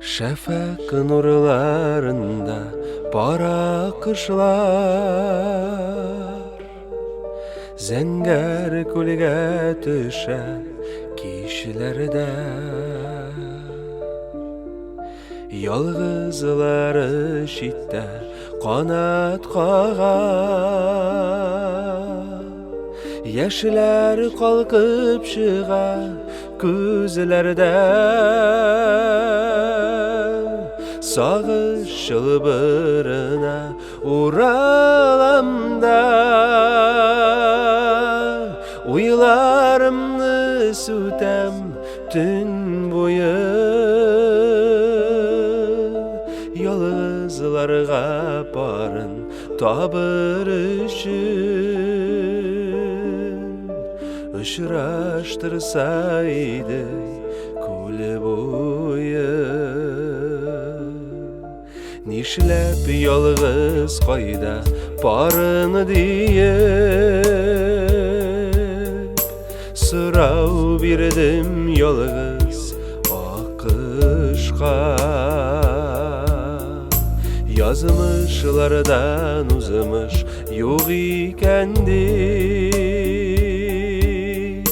Шәфәкъ нурларында пара кошлар Зәңгәр күлгә төшә кичләрдә. Ялгызлары читтә канат кага. Яшьләр калкып чыга күзләрдә. Сагыш чылбырына уралам да, уйларымны сүтәм төн буе. Ялгызларга парын табыр өчен очраштырса иде күл буе. Нишләп ялгыз, кайда парын диеп сорау бирдем ялгыз акышка. Язмышлардан узмыш юк икән дип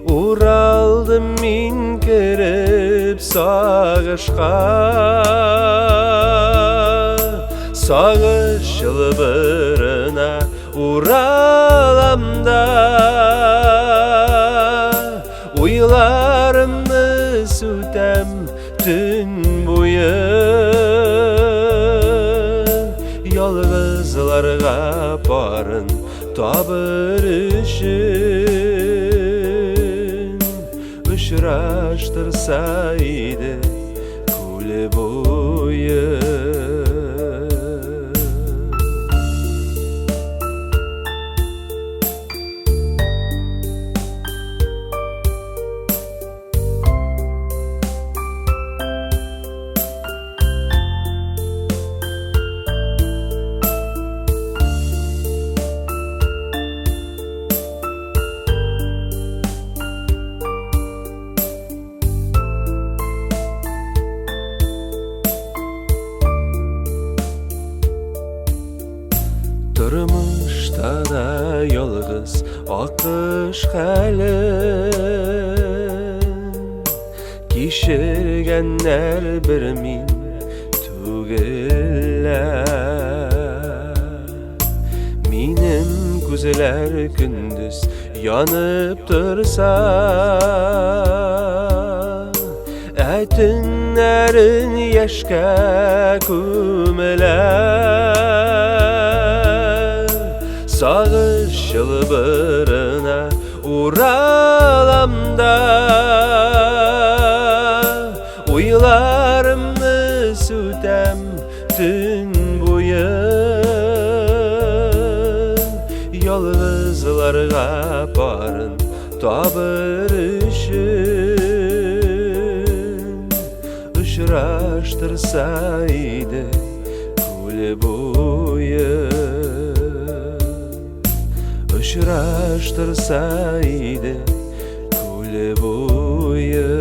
уралдым мин кереп сагышка. Сагыш чылбырына уралам да, уйларымны сүтәм төн буе. Ялгызларга парын табыр өчен очраштырса иде күл буе. Тормышта да ялгыз акыш хәле кичергәннәр бер мин түгелләр. Минем күзләр көндез янып торса, ә төннәрен яшькә күмелә. Сагыш чылбырына уралам да, уйларымны сүтәм төн буе. Ялгызларга парын табыр өчен очраштырса иде күл буе. Очраштырса иде күл буе.